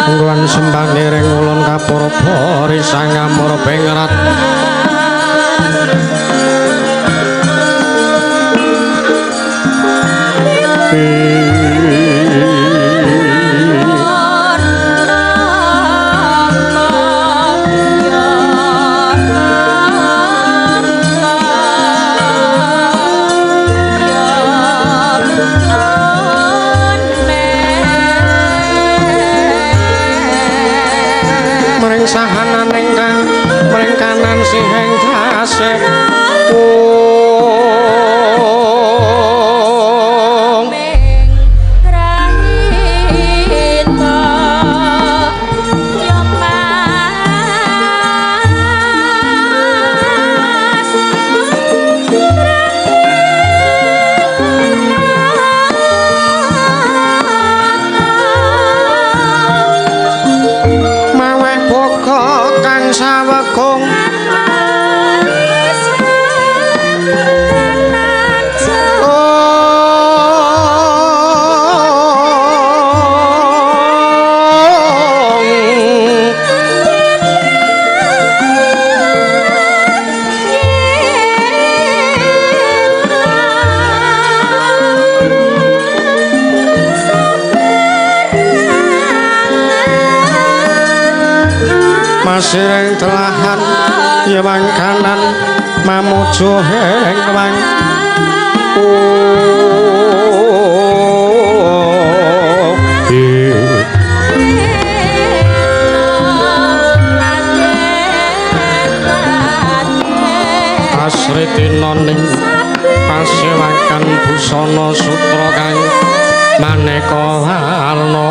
Nggon sembah ngiring ulun kapurba risang amur pingrat. Sahanan ingkang mring kanan siheng tasih ung Rahita ya Mas maweh boga kang sawekung Masiring telahan yewang kanan mamuju ing wang Asritina ning pasewakan busana sutra kang maneka warna.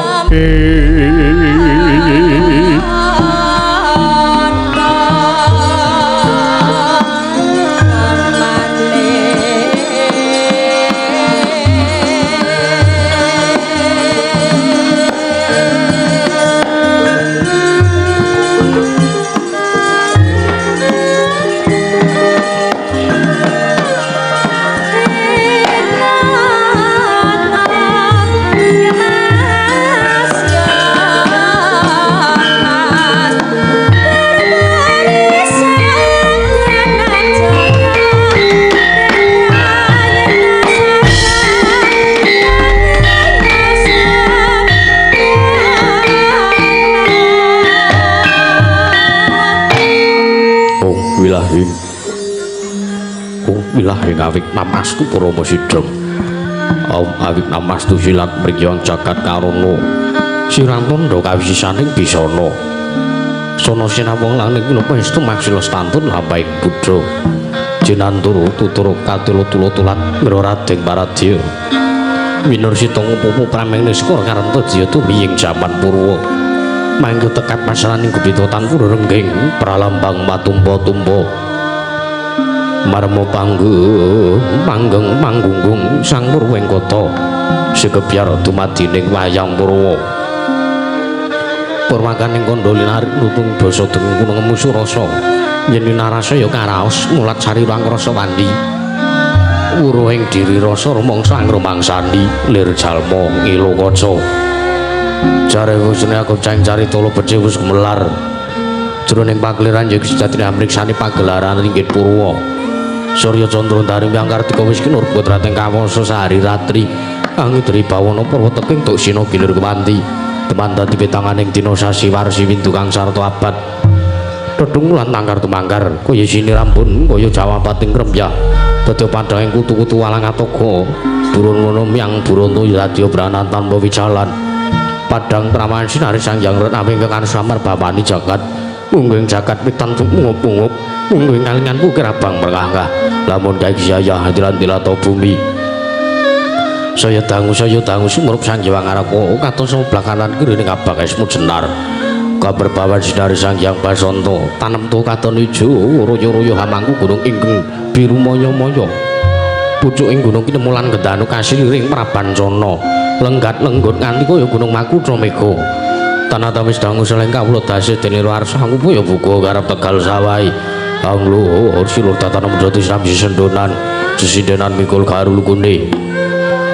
Wilahing awik namastu parama sidhem. Om awik namastu silat mriyang jagat karana. Sirantandha kawisisaning bisana. Sono sinawang langit napa estu maksila stantun lampahing Buddha. Jinanturu tutur katula tulat ngra radeng paradya. Winur sita ngupupu prameng niskara karenta jaya tumiying jaman purwa. Mangga tekap masraning gupita tanpura rengging pralambang matumpa-tumpa. Marmo panggung manggeng manggunggung sang murwing kota sekebyar dumadining wayang purwa. Purwakaning kandha linarik nutung basa dengung nemu surasa yen winarasa ya karaos mulat sarirang rasa wandi wuruhing diri rasa rumangsa angrumangsani lir jalma ngilo kaca jare wusune aku cang carita becik wis gumelar jroning pakeliran ya sejatine amriksani pagelaran ringgit purwa. Surya Candra Ndari Hyang Kartika wis kinur putrating kawasa sehari ratri angidri bawana purwa teking duksina gilir kewanti teman dadi pitanganing dina sasi warsi windu kang sarta abad dedung lan tangkar tumangkar kaya sini rambun kaya jawapating rembyah dadi padhanging kutu-kutu walang atoga burun ngono myang buronto dadi branan tanpa wijalan padhang prawan sinari sang hyang rename ingkang samar bawani jagat mungging jagat pitan mungup-mungup mungging kalingan pukir abang merkangkah lamun kae jaya hadiran tilata bumi saya dangu sumrup sang Hyang Araka katon sebelah kanan kiri ning abang esmu jenar kaberbawan sinari sang Hyang Basanta tanem tu katon ijo royo-royo hamangku gunung ingkang biru moyo-moyo pucuk ing gunung kinemulan gendanu kasiliring prabancana lenggat lenggut nganti kaya gunung Makutha Mega tanah wis dangu seleng kawula dase dene warsa ngupaya buka garap Tegal sawai angluhur silur tatanem jati samsi sendonan sesindenan mikul garulukune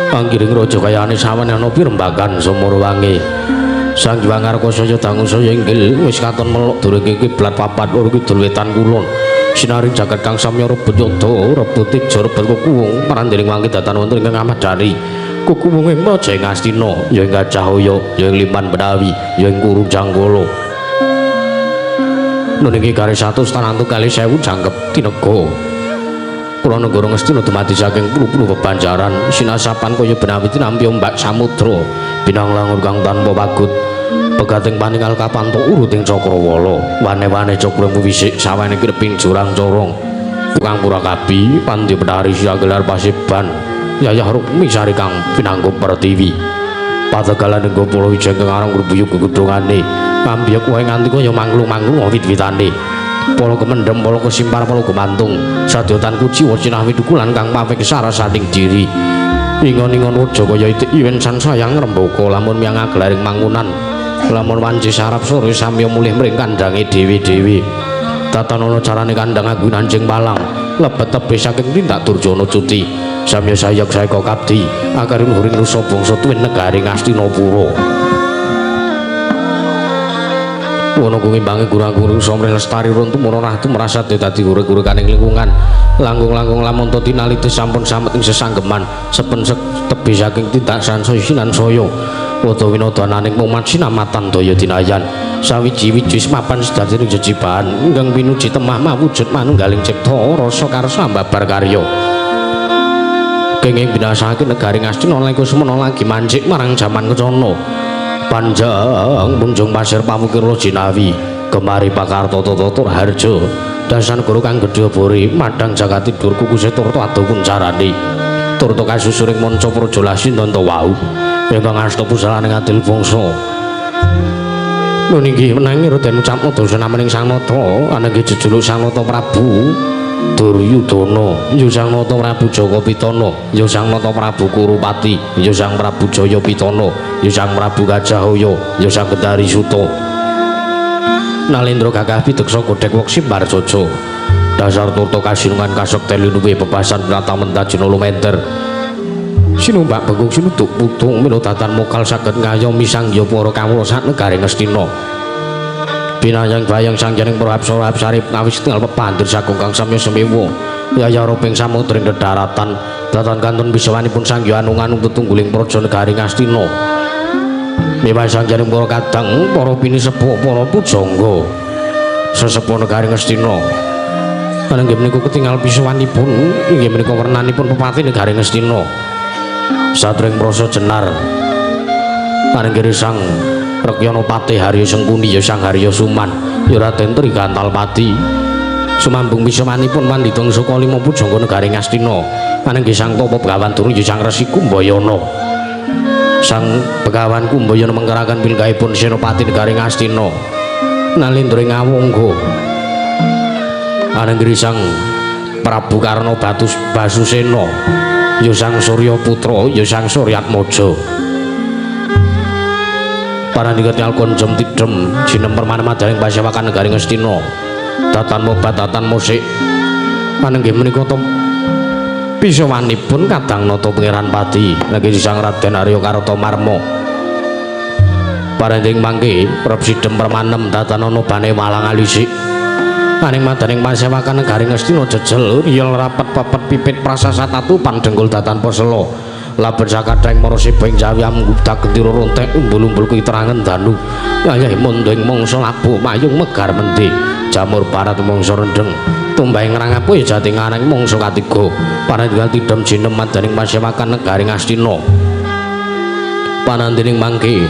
anggiring raja kayane sawan ana pirembagan sumur wangi Sang Hyang Ngarka saya dangu saya inggil wis katon melok durunge kiblat papat loro kidul wetan kulon. Sinaring jagat kang samya rebut yada, rebut teja, rebut kukuwung, parandening mangke datan wonten ingkang amadari. Kukuwunge Praja ing Astina, ya ing Gajah Haya, ya ing Liman Benawi, ya ing Kuru Janggala. Nun iki garis 100 tanantu kalih sewu jangkep tinega. Kula negara Ngastina dumadi saking pulu-pulu bebanjaran sinasapan kaya benawi tinampi ombak samudra binang langur kang tanpa pagut pegating paningal kapanto uruting cakrawala wane-wane cakra wisik sawane kireping jurang corong tukang purakabi pandhi penari siagelar pasiban yayah rukmi sari kang pinanggung pertiwi pategalan ing Pulau Wijeng kang aran grubuyug gegedhongane ngambyek wae nganti kaya manglung-manglung wit-witane pala kemendhem, pala kesimpar, pala gumantung sadyotan kuciwa cinah widukulan kang pawek sarasaning diri ingon-ingon waja kaya itik iwen sansayang ngrembaka lamun miyang agelaring mangunan lamun wanci sarap sore samya mulih mring kandhange dhewe-dhewe tatanana carane kandhang agung anjing palang lebet tebih saking tindak durjana cuti samya sayek saeka kabdi akaring luhuring nusa bangsa tuwin negari Ngastinapura. Wono ngimbangi gurang-gurung somreh lestari runtuh ratu merasa dadi urek-urekaning lingkungan langkung-langkung lamun to tinaliti sampun samet ing sesanggeman sepen tebih saking tindak sansaya sinansaya wada winada ananing umat sinamatan daya dinayan sawiji-wiji mapan sedadining jejibahan ingkang pinuji temah mawujud manunggaling cipta rasa karsa ambabar karya kenging binasake negari Ngastina lan Kusmana lagi mancik marang jaman kencana panjang munjung pasir pamukir jinawi gemari pakarta tata harja dasan guru kang gedhe bori madang jagat tidur kukuse turta ado kuncarane turta kasusuring manca praja lasindanta wau ingkang asta pusaraning adil bangsa. Nun inggih menangi Raden Ucapno dosa namening Sang Nata anengge jejuluk Sang Nata Prabu Duryudana, ya Sang Nata Prabu Jaka Pitana, ya Sang Nata Prabu Kurupati, ya Sang Prabu Jaya Pitana, ya Sang Prabu Gajah Haya, ya Sang Gedari Suta. Nalendra gagah pideksa godhek weksi Barjojo. Dasar turta kasinungan kasekten linuwe bebasan prata mentajina lumenter. Sinumbak bengkung sinuduk putung minodatan mokal saged ngayomi sangya para kawula sak negari Ngastina. Binayang bayang sangjaning para apsara apsari ngawis tinggal pepandir sagung kang samya semewa yaya roping samudra ing dedaratan datan kantun bisawanipun sangya anung-anung tetungguling praja negari Ngastina. Miwah sangjaning para kadang para pinisepuh para pujangga sesepuh negari Ngastina. Inggih menika ketingal pisawanipun inggih menika wernanipun pepati negari Ngastina. Satring prasa jenar paringgih Sang Rekyana Patih Harya Sengkuni ya Sang Harya Suman ya Raden Trigantalpati sumambung pisawanipun pandhita saka lima pujangga negari Ngastina paninggih Sang Tapa Begawan Durung ya Sang Resi Kumbayana. Sang Begawan Kumbayana mengkeraken pilgahipun senopati negari Ngastina Nalendra ing Awangga paninggih Sang Prabu Karna Batus Basusena ya Sang Surya Putra ya Sang Suryatmaja. Parandika tinggal konjem tidem jinem permana madaring pasewakan negari Ngastina datan mobat datan musik panenggih menika pisawanipun kadang nata Pangeran Pati lagi Sang Raden Arya Kartamarma. Paranding mangke prep sidem permanem datan ana bane walang alisik aning madaning pasewakan negari Ngastina jejel riyel rapet pepet pipit prasasat tatu pandhenggul datan posela laben sakadheng marasiba ing jawi amgudak gendera rontek umbul-umbul kuwi terangen danu yayahe munding mangsa labuh mayung megar mendhe jamur barat mangsa rendheng tumbahe ngrangapu ya jati ngarang mangsa katiga panandingan tidem jinem madaning pasewakan negari Ngastina panandining mangke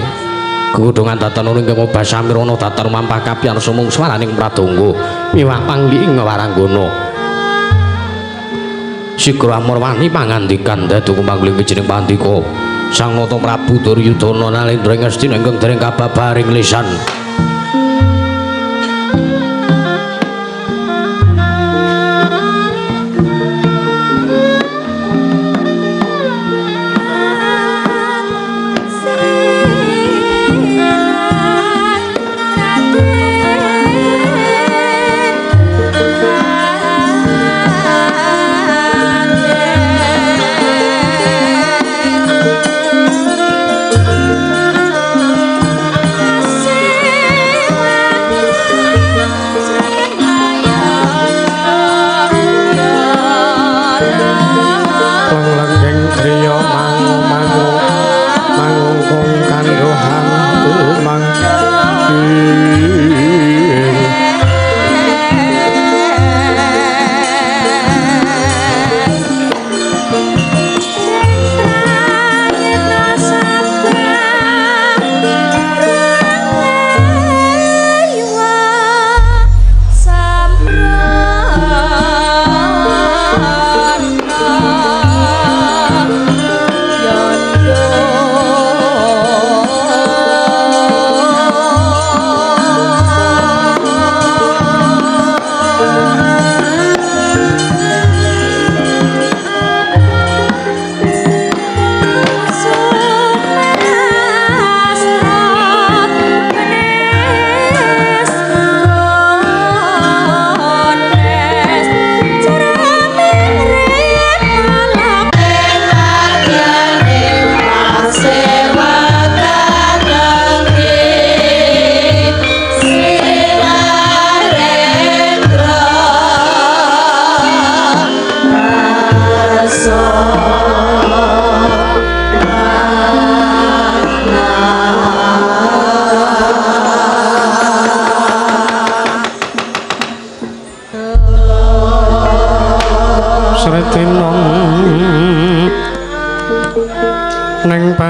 gegudhungan datan ing kemobah samirana datan mampah kapyan sumung swaraning pradonga miwah pangli ing waranggana Sigra Amurwani pangandikan dadu kumangling wijining pandika Sang Nata Prabu Duryudana Nalendra ing Ngastina ingkang dereng kababaring lisan. Raden.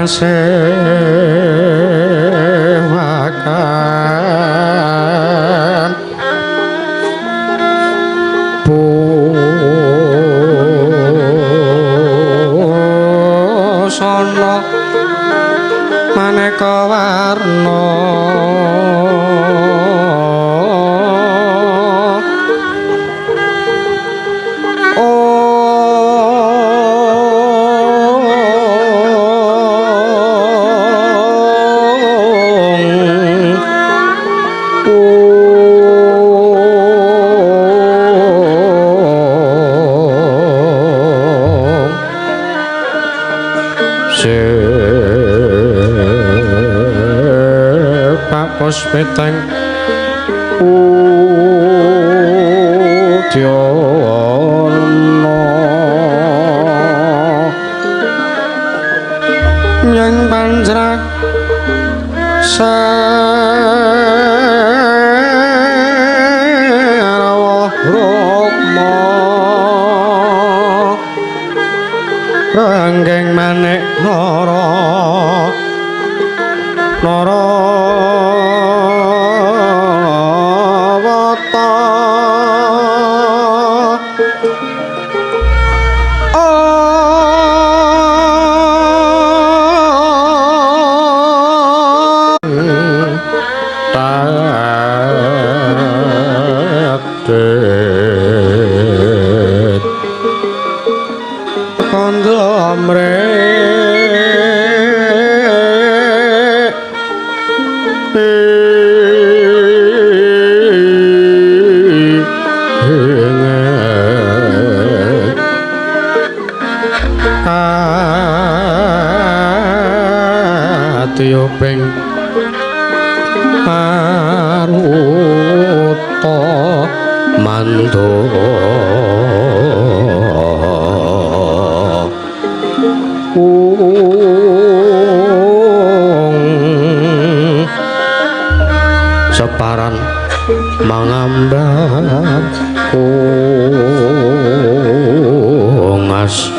Pasewakan busana maneka warna Peteng udyana yang panjrak sarawa rukma ranggeng manik nara nara Ping paruta mando ung separan mangambar ungas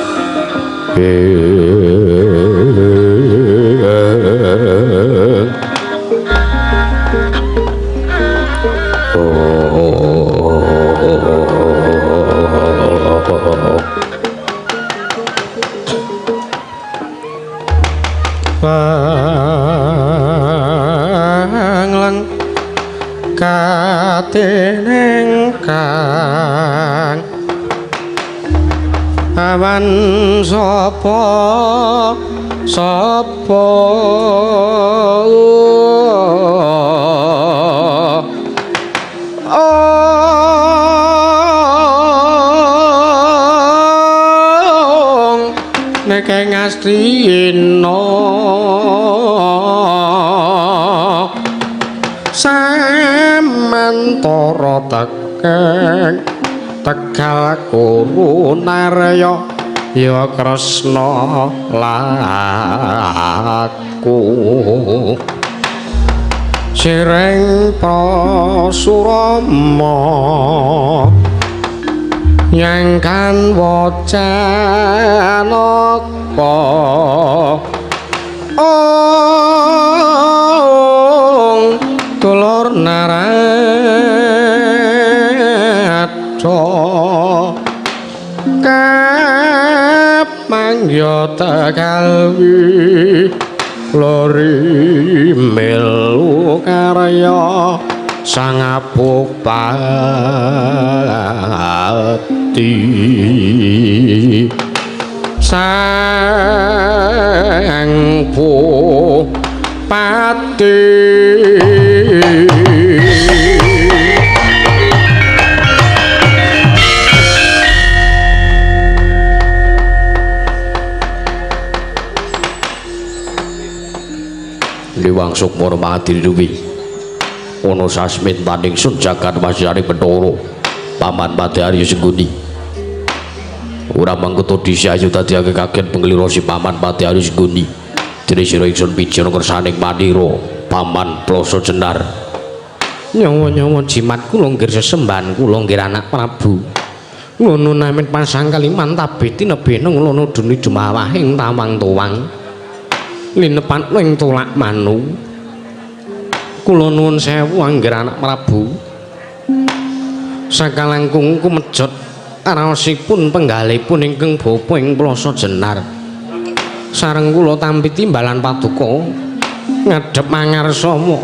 Pangleng kateneng kang awan sapa sapa ong nek ngastina samantara tekeng Tegal Kuru Narya ya Kresna laku sireng Prasurama nyangkan wacanaka ong dulur Narada kamangya Tegalwi lori melu karya sang bupati sang bupati. Liwang Sukma Madiri ana sasmintaning sun jagat wasyare Bathara Paman Pati Arya Sengguni. Ora mangketa dhisik ayu dadiake kaget penglira si Paman Pati Arya Sengguni. Dene sira ingsun pijana kersaning manira Paman Plasa Jenar. Nyawa-nyawa jimat kula nggir sesembahan kula nggir anak Prabu. Ngono namin pasang kaliman tabih tinebih ngono duni jumawahing tawang tuwang. Linepan ing tolak manu. Kula nuwun sewu anggir anak Prabu. Sakalangkung kumejot raosipun penggalipun ingkang bapa ing Plasa Jenar. Sareng kula tampi timbalan paduka ngadhep mangarsama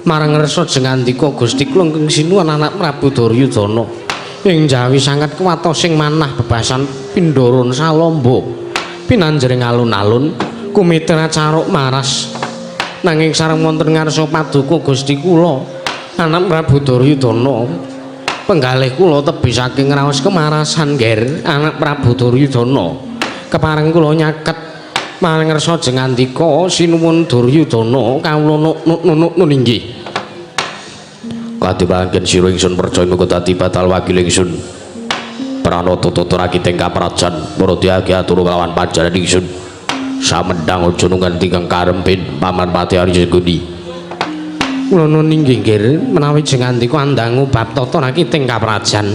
marang ngersa jengandika Gusti kula ingkang sinuwun anak Prabu Duryudana ing jawi sanget kuwatosing manah bebasan pindharan salamba pinanjering alun-alun kumitra caruk maras nanging sareng wonten ngarsa paduka Gusti kula anak Prabu Duryudana penggalih kula tebih saking raos kemarasan nger anak Prabu Duryudana kepareng kula nyaket marang ngersa jengandika sinuwun Duryudana kawula nunuk inggih. Kadipangken sira ingsun percaya muga dadi batal wakil ingsun. Pranata tata rakiteng kaprajan para diagi atur kelawan panjenengan ingsun. Samendang aja nunggang tingkang karempin Paman Patih Arya Sengkuni. Kula nuwun inggih nggih menawi jengandika andangu bab tata rakiting kaprajan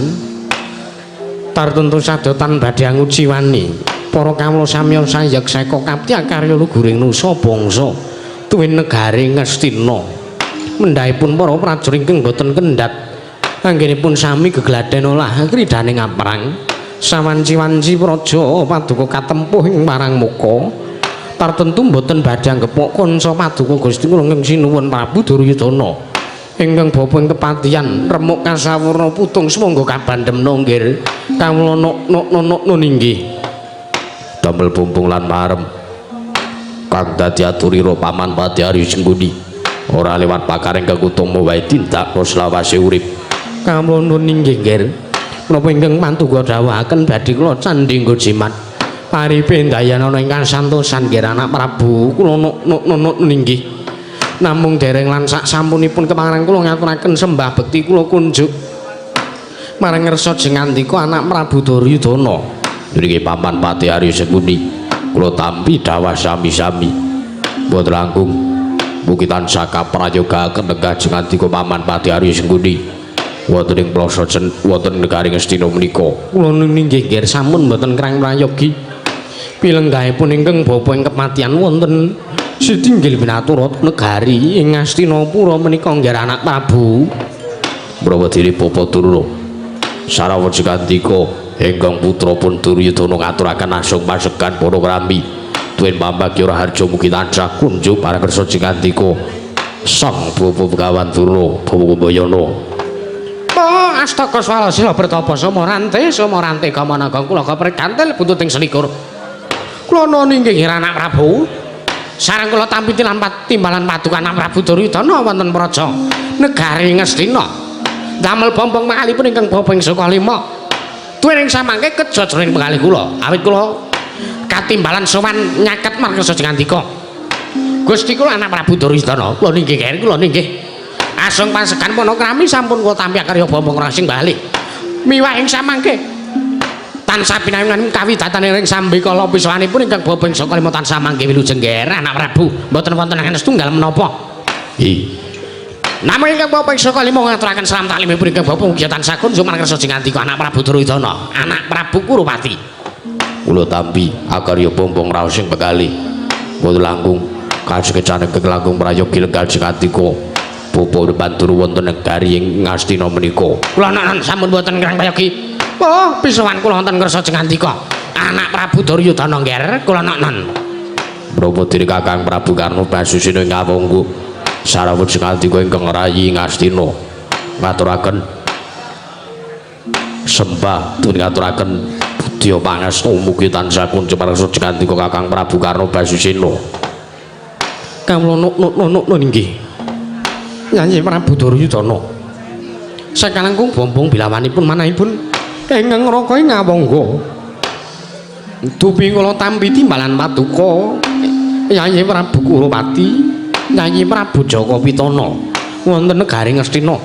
tartentu sadotan badhe anguciwani para kawula samya sayek seka kapti akarya luguring nusa bangsa tuwin negari Ngastina mendhahipun para prajurit ingkang boten kendhat anggenipun sami gegladhen olah kridane ngaprang sawanci-wanci praja paduka katempuh ing marang muka tartentu boten badhe anggepok kanca paduka Gusti kula ingkang sinuwun Prabu Duryudana ingkang bapa ing kepatihan remuk kasawurna putung sumangga kabandhemna nggih kawula nuk inggih. Damel bumbung lan marem kang dadi aturira Paman Patih Arya Sengkuni ora lewat pakaring kang utama wae tindak selawase urip. Kawula nuwun inggih nggih menapa ingkang pantungga dawuhaken badhe kula candhi nggo jimat paripe ndayanana ingkang santosan nggih anak Prabu kula nuk inggih namung dereng lan sak sampunipun kepareng kula ngaturaken sembah bekti kula kunjuk marang ngersa jengandika anak Prabu Duryudana. Niki Paman Patih Arya Sengkuni kula tampi dawah sami-sami mboten langkung mugi tansah kaprayoga lenggah jengandika Paman Patih Arya Sengkuni wonten ing Plasa wonten negari Ngastina menika. Kula inggih nggih sampun mboten krang prayogi pilenggahipun ingkang bapa ing kepatihan wonten sitinggil binaturat negari ing Ngastinapura menika nggih anak Prabu. Menapa dene Bapa Durna sarawa jengandika ingkang putra pun Duryudana ngaturaken asung pasegan para krami tuwin pambagya raharja mugi tansah kunjuk marang kersa jengandika sang Bapa Begawan Durna Bawa Kumbayana. Oh, astaka swala sila bertapa sumarante sumarante kamanaga kula kaprekantil buntuting selikur. Kula nuwun inggih anak Prabu. Sareng kula tampi timbalan paduka anak Prabu Duryudana wonten praja negari Ngastina. Damel bombong mangalipun ingkang bapa ing Sukalima. Tuwin ing samangke keja jroning penggalih kula. Awit kula katimbalan sowan nyaket marang kersa jengandika. Gusti kula anak Prabu Duryudana. Kula inggih kula inggih. Asung pasegan panakrami sampun kula tampi akarya bombong rasing bali. Miwah ing samangke tansah pinangan kawidatan ing sambikala pisahanipun ingkang bapa ing Sukalima tansah mangke wilujeng nger anak Prabu mboten wonten anggen setunggal menapa. Hi. Namung ingkang bapa ing Sukalima ngaturaken salam taklimipun ingkang bapa mugi tansah kunjung marang kersa jengandika anak Prabu Duryudana, anak Prabu Kurupati. Kula tampi akarya bombong raos ing begali. Mboten langkung kasekecan ingkang langkung prayogi lenggah jengandika Bapa Pandura wonten negari ing Ngastina menika. Kula nonon sampun mboten ngrang prayogi. Oh, pisowan kula wonten ngersa jengandika anak Prabu Duryudana ngger kula nonon. Menapa dene Kakang Prabu Karna Basusena ing Awangga sarawuh jengandika ingkang rayi Ngastina ngaturaken sembah tun ngaturaken budya pangasta mugi tansah kunjuk marang jengandika Kakang Prabu Karna Basusena. Kawula nuk inggih. Nyanyi Prabu Duryudana. Sakalangkung bombong bilawanipun manahipun ingkang ngraka ing Ngawangga. Dupi kula tampi timbalan paduka Yayi Prabu Kurupati, Yayi Prabu Jaka Pitana wonten negari Ngastina.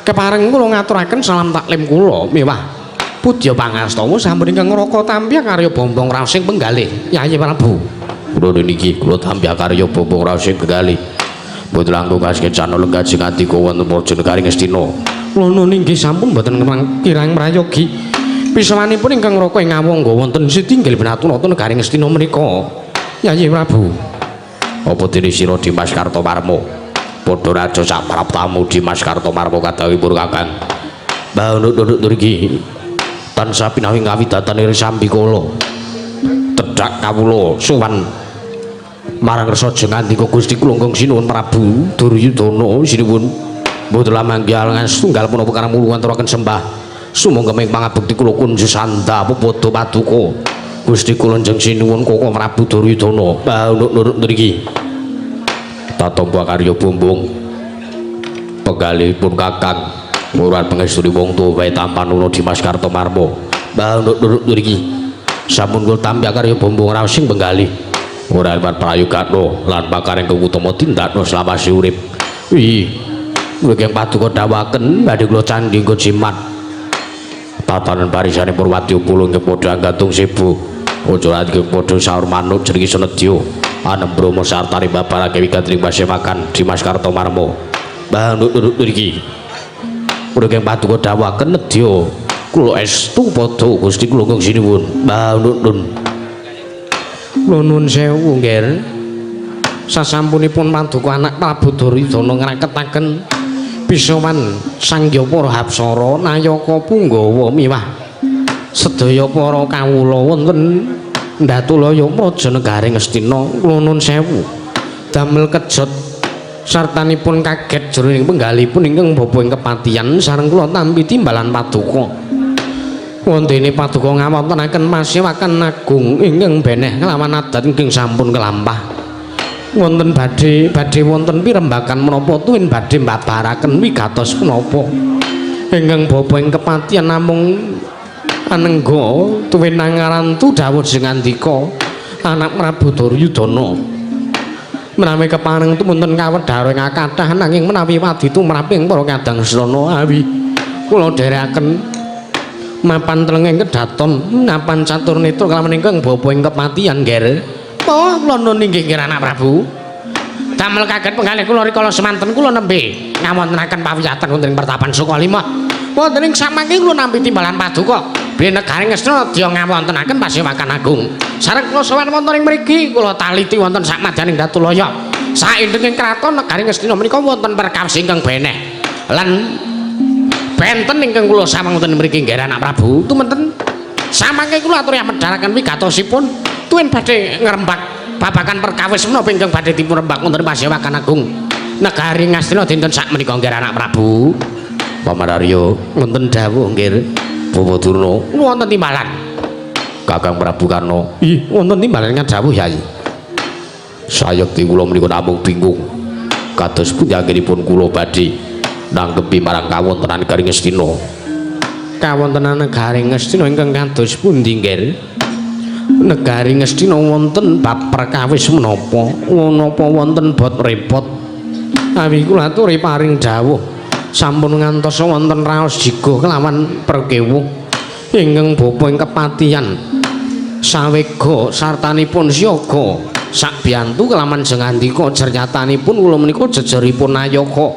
Kepareng kula ngaturaken salam taklim kula miwah pudya pangastawa sampun ingkang ngraka tampi karya bombong raosing penggalih Yayi Prabu. Kula niki kula tampi karya bombong raosing penggalih. Mboten langkung kasekecana lenggah jengandika wonten praja negari Ngastina. Kula nuwun inggih sampun mboten kirang prayogi. Pisawanipun ingkang ngraka ing Ngawangga wonten sitinggil Binaturata negari Ngastina menika. Yayi Prabu. Apa dene sira Dimas Kartomarma? Padha raja sak praptamu Dimas Kartomarma kadhawuhipun Kakang. Mbah nunduk ngriki tansah pinawi ngawidatane sambikala. Tedhak kawula sowan marang resa jengandika Gusti kula ingkang sinuwun Prabu Duryudana sinuwun mboten lamanggih alangan setunggal punapa karang mulo aturaken sembah sumangga ming pangabekti kula kunju sanda pepadha paduka Gusti kula njeng sinuwun Koko Prabu Duryudana. Mbah nurut ngriki tatampa karya bumbung penggalihipun Kakang muran pangesturi wong tuwa wae tampanuna Dimas Kartomarma. Mbah nurut ngriki sampun kula tampi karya bumbung raos sing penggalih ora liwat prayogana lan pakareng utama tindakna selawase urip. Ih, mriki paduka dawuhaken badhe kula candhi jimat tatanan barisane Purwadya kula inggih padha anggatung sibu aja lagi padha saur manuk jenenge Senedya anem brahma sartane babarake wigatring pasemakan Dimas Kartomarma. Mbah nurut ngriki mriki paduka dawuhaken nedya kula estu padha Gusti kula ingkang sinuwun. Mbah nurut kula nuwun sewu nggih. Sasampunipun paduka anak Prabu Duryudana ngraketaken pisowan sangya para hapsara nayaka punggawa miwah sedaya para kawula wonten Ndatulaya Praja Negari Ngastina. Kula nuwun sewu damel kejot sartanipun kaget jroning penggalihipun ingkang bapa ing kepatihan sareng kula tampi timbalan paduka. Wondene paduka ngawontenaken pasewakan agung ingkang beneh kelawan adat ingkang sampun kelampah. Wonten badhe badhe wonten pirembakan menapa tuwin badhe mbabaraken wigatos menapa ingkang bapa ing kepatihan namung anengga tuwin nangarantu dawuh jengandika anak Prabu Duryudana. Menawi kepareng tumunten kawedhar ing kathah nanging menawi wadi tumrap ing para kadang srana awi kula dherekaken mapan telenging kedaton napan catur netra kelawan ingkang bapa ing kepatihan nggih. Oh, kula nuwun inggih nggih anak Prabu. Damel kaget penggalih kula rikala semanten kula nembe ngawontenaken pawiyatan wonten ing pertapan Sukalima. Wonten ing samangke kula nampi timbalan paduka. Bilih negari Ngastina dya ngawontenaken pasewakan agung. Sareng kula sowan wonten ing mriki kula taliti wonten samadyaning Datulaya. Saindenging kraton negari Ngastina menika wonten perkawis ingkang beneh. Lan benten ingkang kula sawang wonten mriki nggih anak Prabu. Tumenten samangke kula aturi amedharaken wigatosipun tuwin badhe ngrembak babagan perkawis menapa ingkang badhe dipun rembak wonten pasewakan agung negari Ngastina dinten sakmenika nggih anak Prabu. Paman Arya wonten dawuh nggih Bapak Durna wonten timbalan Kakang Prabu Karna. Ih, wonten timbalan dawuh Yai. Sayekti kula menika namung bingung kados pundi anggenipun kula badhe nanggepi marang kawontenan negari Ngastina. Kawontenan negari Ngastina ingkang kados pundi nggih? Negari Ngastina wonten bab perkawis menapa? Menapa wonten bot repot? Awi kula aturi paring dawuh sampun ngantos wonten raos jigo kelawan perkewuh ingkang bapa ing kepatihan sawega sartanipun siaga sakbiyantu kelawan jengandika jernyatanipun kula menika jejeripun nayaka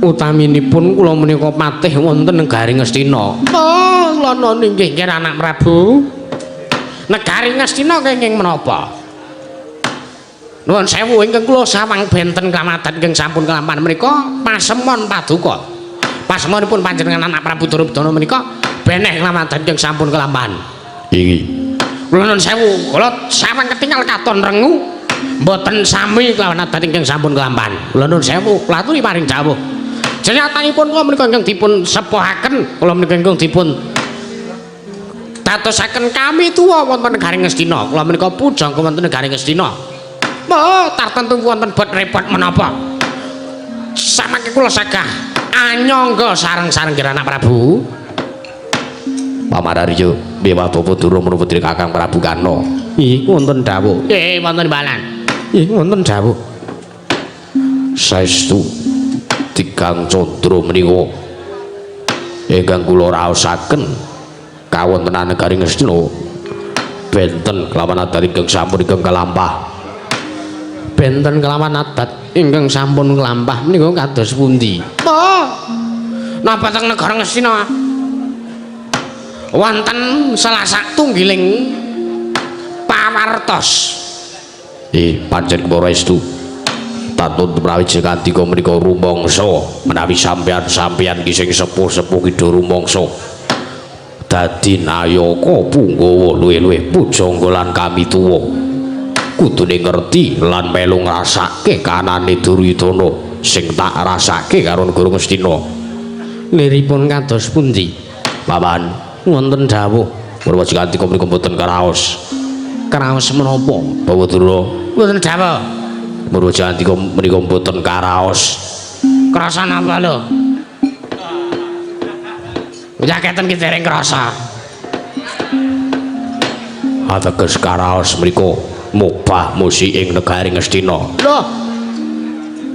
utaminipun kula menika patih wonten negari Ngastina. Oh, kula nuwun inggih nggih anak Prabu. Negari Ngastina kenging menapa? Nuwun sewu ingkang kula sawang benten kamadan ingkang sampun kelampahan menika pasemon paduka. Pasemonipun panjenengan anak Prabu Duryudana menika beneh kamadan ingkang sampun kelampahan. Iki. Kula nuwun sewu, kula sawang ketingal katon rengu mboten sami kelawan adat ingkang sampun kelampahan. Kula nuwun sewu, kula aturi paring dawuh. Jenyatanipun kula menika ingkang dipun sepuhaken, kula menika ingkang dipun dadosaken kami tuwa wonten negari Ngastina. Kula menika pujangga wonten negari Ngastina. Oh, tartentu wonten bot repot menapa? Samangke kula sagah anyangga sareng-sareng nggih anak Prabu. Paman Arya, dewa Bapak Durna menapa putri Kakang Prabu Karna. Ih, wonten dawuh. Nggih, wonten balan. Ih, wonten dawuh. Saestu Tigang Candra menika ingkang kula raosaken kawontenan negari Ngastina benten kelawan adat ingkang sampun ingkang kelampah. Benten kelawan adat ingkang sampun kelampah menika kados pundi? Oh. Napa teng negara Ngastina wonten salah satunggiling pawartos Pancen kepara estu. Tatun menawi jekandika menika rumangsa menawi sampeyan-sampeyan ki sing sepuh-sepuh ki do rumangsa dadi nayaka punggawa luwih-luwih pujangga lan kamituwa. Kudune ngerti lan melu ngrasake kanane Duryudana sing tak rasake karo negara Ngastina. Liripun kados pundi? Paman, wonten dawuh purwa jekandika menika mboten karaos. Kraos menapa? Bawa Durna. Mboten dawuh. Purwa jekandika menika mboten karaos. Krasa napa lho? Yaketen ki dereng krasa. Ateges karaos mriku mobah musik ing negari Ngastina. Lho.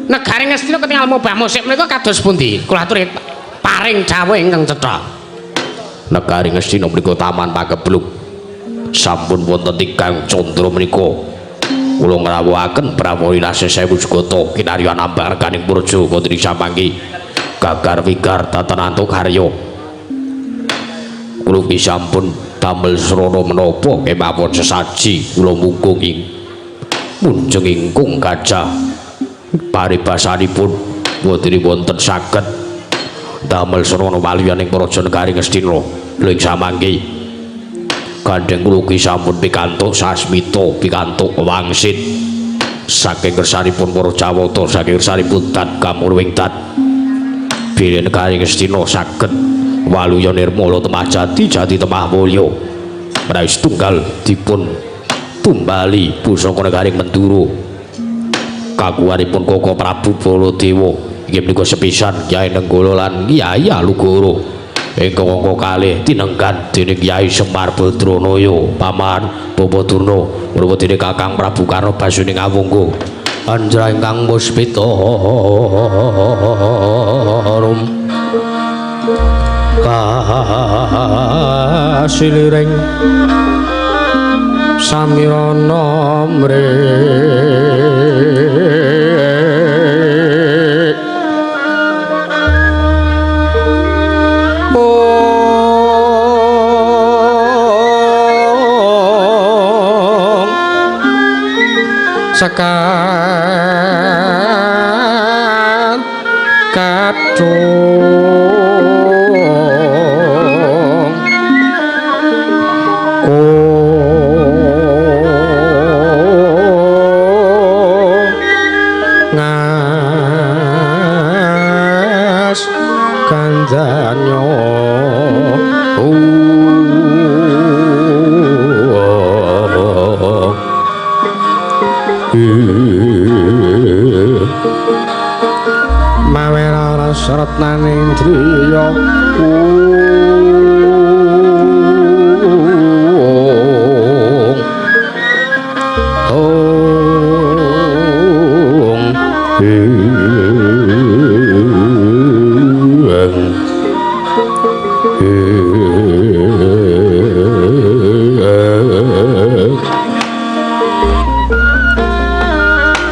Negari Ngastina ketingal mobah musik menika kados pundi? Kula aturi paring dawuh ingkang cetha. Negari Ngastina menika Taman Pageblug. Sampun wonten tigang candra menika. Kula ngrawuhaken Prabu Winasih Sewu Jagata kinarya nambah reganing Purja wonten ing samangki gagar wigar tatenanto karya. Kula ugi sampun damel srana menapa kemawon sesaji kula munggung ing munjeng ingkung gajah paribasanipun wonten wonten saged damel srana waliyaning praja negari Ngastina. Lha ing samangki gandheng kula ugi sampun pikantuk sasmita pikantuk wangsit saking kersanipun para Jawata saking kersanipun dat kamurwing dat bilih negari Ngastina saged waluya nirmala temah jati jati temah mulya menawi setunggal dipun tumbali pusaka negari Mandura kaguwanipun Koko Prabu Baladewa inggih menika sepisan Kyai Nenggala lan Kyai Alugoro ingkang angka kalih tinenggan dening Kyai Semar Badranaya paman Bapa Durna menapa dene Kakang Prabu Karna Basuning Awangga anjra ingkang muspita rum kasiliring samirana mrih sekat kadung ngas kandhanyo mawe raras retnaning driya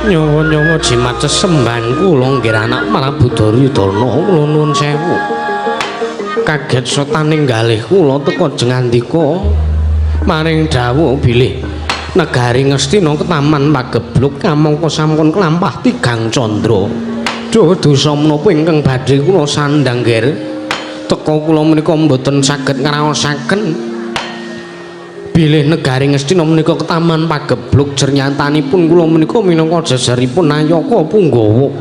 nyawa-nyawa jimat sesembahan kula nggih anak Prabu Duryudana kula nuwun sewu. Kaget sotaning galih kula teka jengandika maring dawuh bilih negari Ngastina ketaman Pageblug kamangka sampun kelampah tigang candra. Duh dosa menapa ingkang badhe kula sandhang ger teka kula menika mboten saged ngraosaken bilih negari Ngastina menika ketaman Pageblug jernyatanipun kula menika minangka jejeripun nayaka punggawa.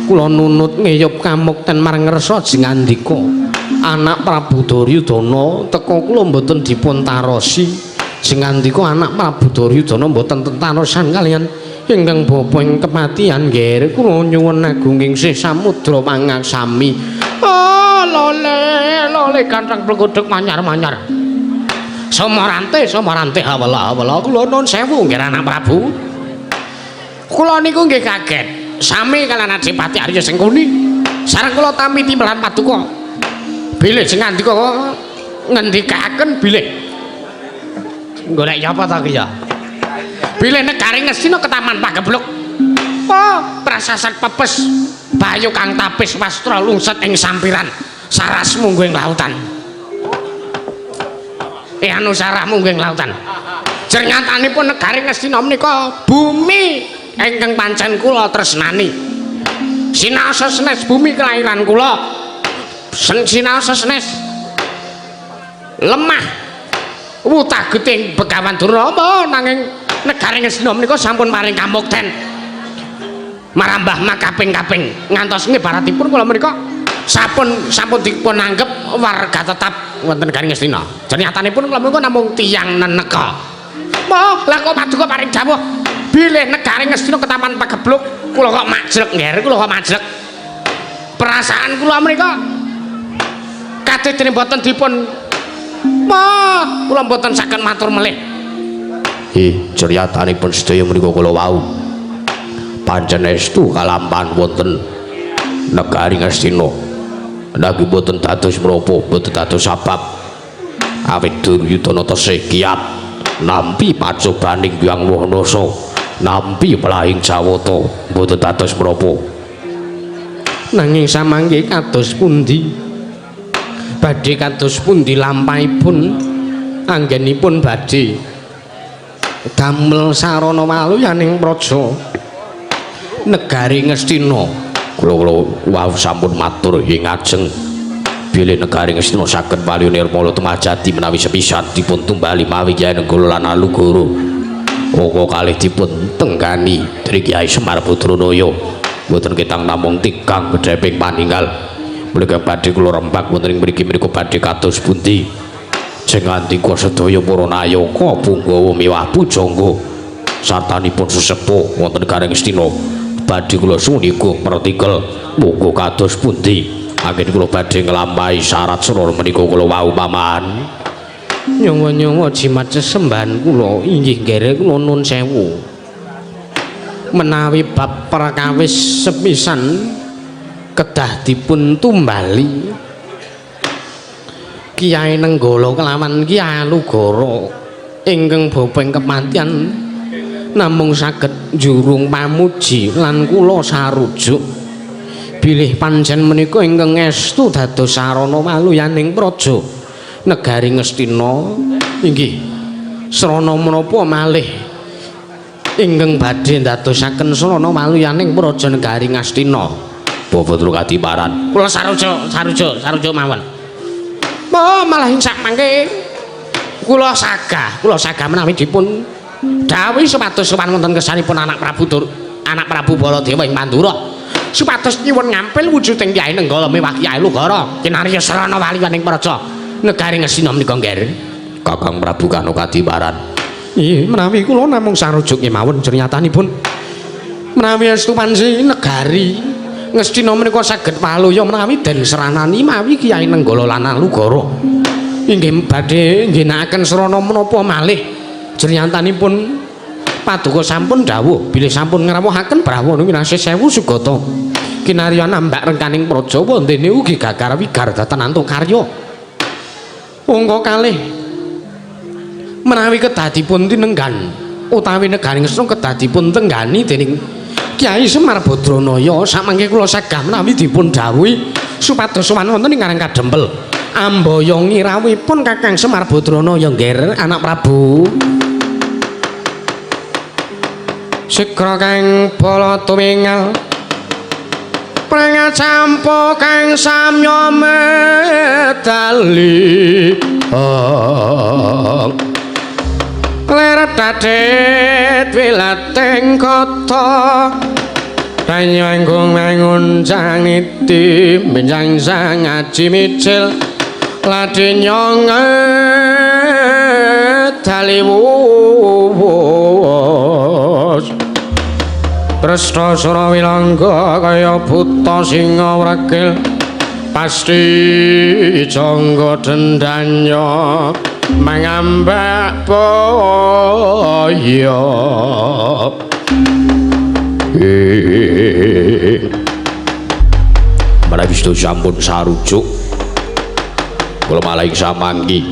Kula nunut ngeyup kamukten marang ngersa jengandika anak Prabu Duryudana teka kula mboten dipun tarosi. Jengandika anak Prabu Duryudana mboten tetarosan kaliyan ingkang bapa ing kepatihan nger kula nyuwun agunging sih samudra pangaksami. Oh lole lole ganteng pleguduk manyar-manyar. Somarante somarante hawala hawala kula nuwun sewu nggih anak Prabu. Kula niku nggih kaget sami kaliyan Adipati Arya Sengkuni sareng kula tampi timbalan paduka bilih jengandika ngendikaken bilih golek apa ta ki ya bilih negari Ngastina ketaman Pageblug. Oh prasasat pepes bayu kang tapis wastra lungset ing sampiran saras mungguh ing lautan. Anu sarah mungguh ing lautan. Jernyatanipun negari Ngastina menika bumi ingkang pancen kula tresnani. Sinaosa senes bumi kelahiran kula. Sinaosa senes lemah wutageting Begawan Durna nanging negari Ngastina menika sampun paring kamukten. Marambah makaping-kaping ngantos ngibaratipun kula menika sampun dipun anggep warga tetap wonten negari Ngastina. Jernyatanipun kula menika namung tiyang neneka. Moh, lah kok paduka paring dawuh bilih negari Ngastina ketaman pagebluk, kula kok majlek ngger, kula kok majlek. Perasaan kula menika kadhe dene mboten dipun moh, kula mboten saged matur melih. Ceryatanipun sedaya menika kula wau. Pancen estu kalampahan wonten negari Ngastina. Nanging mboten dados menapa, mboten dados sabab. Awit Duryudana tesih kiat nampi pacobaning Hyang Wanasa, nampi pelahing Jawata, mboten dados menapa. Nanging samangke kados pundi? Badhe kados pundi lampahipun anggenipun badhe damel sarana waluyaning praja negari Ngastina. Kula-kula wau sampun matur ing ngajeng bilih negari Ngastina saged waluya nirmala tumajati menawi sepisan dipun tumbali mawi Kyai Nenggala lan Alugoro. Oko kalih dipun tenggani dening Kyai Semar Badranaya. Mboten ketang namung tigang gedheping paninggal. Menika badhe kula rembag wonten ing mriki menika badhe kados pundi? Jeng ngandika sedaya para nayaka punggawa miwah pujangga sartanipun sesepuh wonten negari Ngastina. Badhe kula suniga mertikel muga kados pundi anggen kula badhe nglampahi syarat srana menika kula wau paman. Nyawa-nyawa jimat sesembahan kula inggih nggere kula nun sewu. Menawi bab perkawis sepisan kedah dipun tumbali Kyai Nenggala kelawan Kyai Alugoro ingkang bopeng kepatihan namung saged njurung pamuji lan kula sarujuk bilih pancen menika ingkang estu dados sarana waluyaning praja negari Ngastina inggih srana menapa malih ingkang badhe ndadosaken srana waluyaning praja negari Ngastina. Bapak Drukadiparan kula sarujuk sarujuk sarujuk mawon. Oh, malah ing sak mangke kula sagah menawi dipun dawuhi supados sowan wonten kersanipun anak Prabu Dur, anak Prabu Baladewa ing Mandura. Supados nyuwun ngampil wujuding Kyai Nenggala miwah Kyai Lugara kinarya srana waliyaning praja negari Ngastina menika ngger. Kakang Prabu Kano Kadiparan. Nggih, menawi kula namung sarujuk kemawon jernyatanipun menawi estu panci negari Ngastina menika saged waluya menawi den sranani mawi Kyai Nenggala lan Alugara. Inggih badhe ngginakaken srana menapa malih jernyatanipun paduka sampun dawuh bilih sampun ngrawuhaken brawana winasih sewu sugata kinarya nambak rengkaning praja wondene ugi gagar wigar datan antuk karya. Angka kalih menawi kedah dipun tinenggan utawi negari Ngastina kedah dipun tenggani dening Kyai Semar Badranaya samangke kula sagah menawi dipun dawuhi supados sowan wonten ing Karang Kadempel amboyongi rawuhipun Kakang Semar Badranaya ngger anak Prabu. Sigra kang bala tumingal prangacampa kang samya medali leret dadet wilating kota banyu anggung mangun janiti benjang sang aji micil ladi nyong daliwus Tresna sura wilangga kaya buta singa wregil pasti jangga dendanya mangambak boyo. Menawi sedaya sampun sarujuk kula malah ing samangki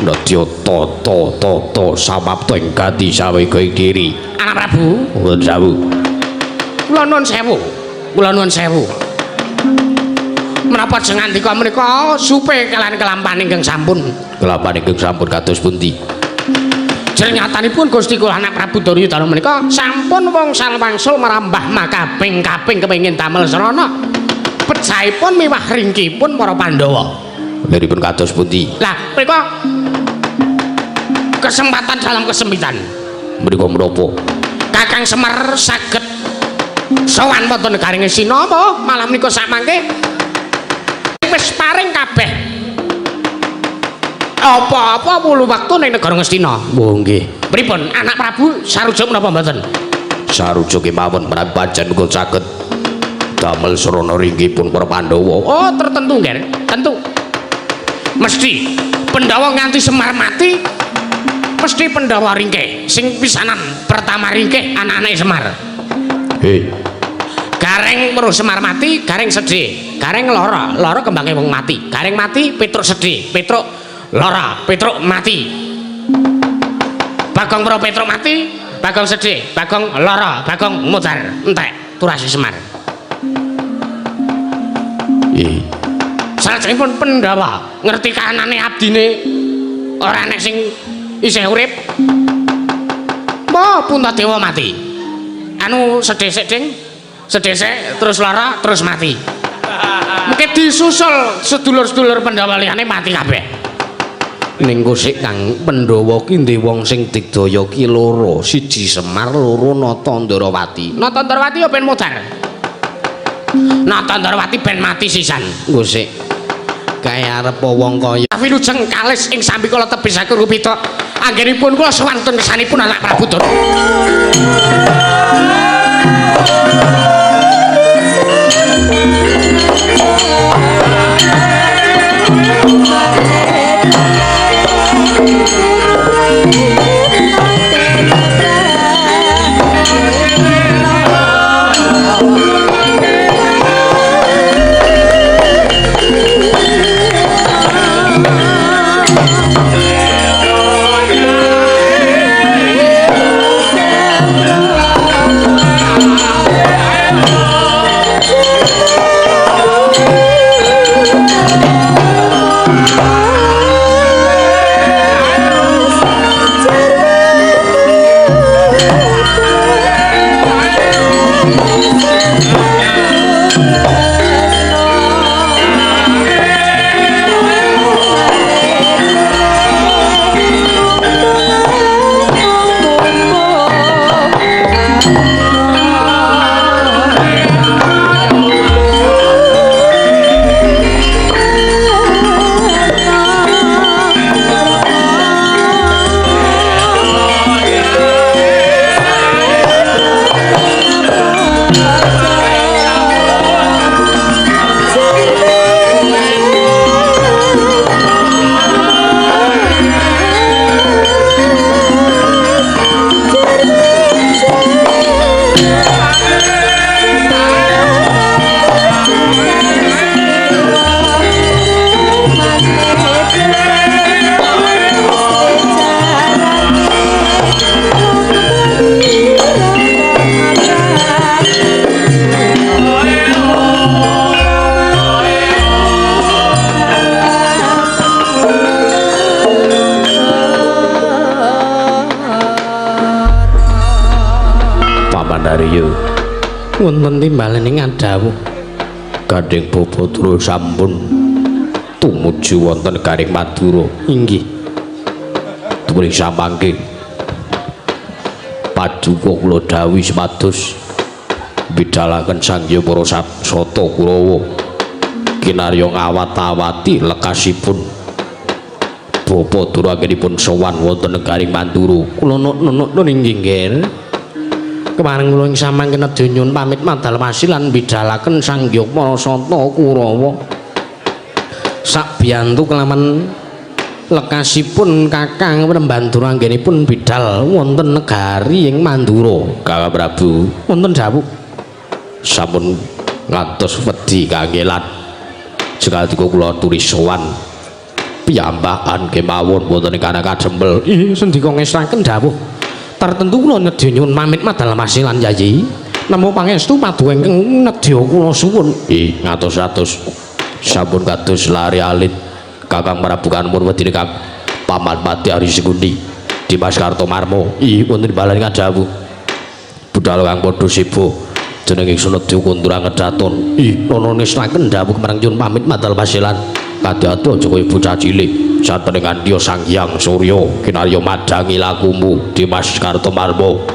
nedya tata tata samapta ing gati sawega ing diri. Anak Prabu nuwun sewu. Kula nuwun sewu. Kula nuwun sewu. Menapa jengandika menika supe kaliyan kelampahan ingkang sampun? Kelampahan ingkang sampun kados pundi? Jernyatanipun Gusti kula anak Prabu Duryudana menika sampun wongsal wangsul merambah makaping-kaping kepengin damel srana. Pejahipun miwah ringkipun para Pandhawa. Liripun kados pundi? Lah, mriku kesempatan dalam kesempitan. Mriku menapa? Kakang Semar saged sowan wonten negaring Ngastina apa malam menika sakmangke wis paring kabeh apa-apa wulu wektu ning negara Ngastina. Oh nggih. Pripun anak Prabu sarujuk menapa mboten? Sarujuk kemawon menawi pancen kula saged damel srana ringkipun para Pandhawa. Oh, tertentu nggih. Tentu. Mesti Pandhawa nganti Semar mati mesti Pandhawa ringkih. Sing pisanan pertama ringkih anak-anake Semar. Hei, Gareng weruh Semar mati, Gareng sedih. Gareng lara, lara kembange wong mati. Gareng mati, Petruk sedih. Petruk lara, Petruk mati. Bagong weruh Petruk mati, Bagong sedih, Bagong lara, Bagong mudar, entek turase Semar. eh, Salajengipun Pandhawa ngerti kahanane abdine ora enek sing isih urip. Mbah Puntadewa mati. Anu sedih sik, Ding. Sedih sik terus lara terus mati. Mungkin disusul sedulur-sedulur Pandhawa liyane mati kabeh. Ning kosik Kang Pandhawa ki ndek wong sing digdaya ki loro, siji Semar, loro Nata Ndarawati. Nata Ndarawati ya ben modar. Nata Ndarawati ben mati sisan. Kosik kae arep wong kaya Wilujeng kalis ing sambikala tebih saking rupita. Anggenipun kula sowan ten kesanipun anak Prabu Durna. Paman Arya. Wonten timbalening adhawuh Gandeng Babatura sampun tumuju wonten garing Madura. Inggih. Tumring samangke paduka kula dawuhi supados bidalaken Sang Hyang para Sata Kurawa kinarya ngawat-awati lekasipun Bapa Dura anggenipun sowan wonten negaring Mandura. Kula nunut inggih nggih. Kepareng kula ing samangke nedya nyuwun pamit madal wasi lan bidalaken Sang Hyang para Sata Kurawa. Sakbiyantu kelawan lekasipun Kakang Prembandura anggenipun bidal wonten negari ing Mandura. Kakang Prabu wonten dawuh sampun ngantos wedi kangelan. Jekaldika kula aturi sowan piyambakan kemawon wonten ing Karang Kadempel. Ih, sendika ngestaken dawuh. Tertentu kula nedya nyuwun pamit madal wasi lan Yayi. Namo pangestu paduka ingkang nedya kula suwun. Ih, ngatos-atos sampun kados lari alit Kakang Prabu Kanmur wedine Kang Paman Pati Ari Sekundi. Dimas Kartomarmo. Ih, wonten balani kadhawuh. Budal kang padha sibuk. Jeneng ingsun Nedya Kundura Kedaton. Ih, nono nisnaken dawuh marang nyuwun pamit madal pasilan. Kadhi-adi aja kaya bocah cilik. Satene Kandya Sang Hyang Surya kinarya madangi lakumu Dimas Kartomarmo.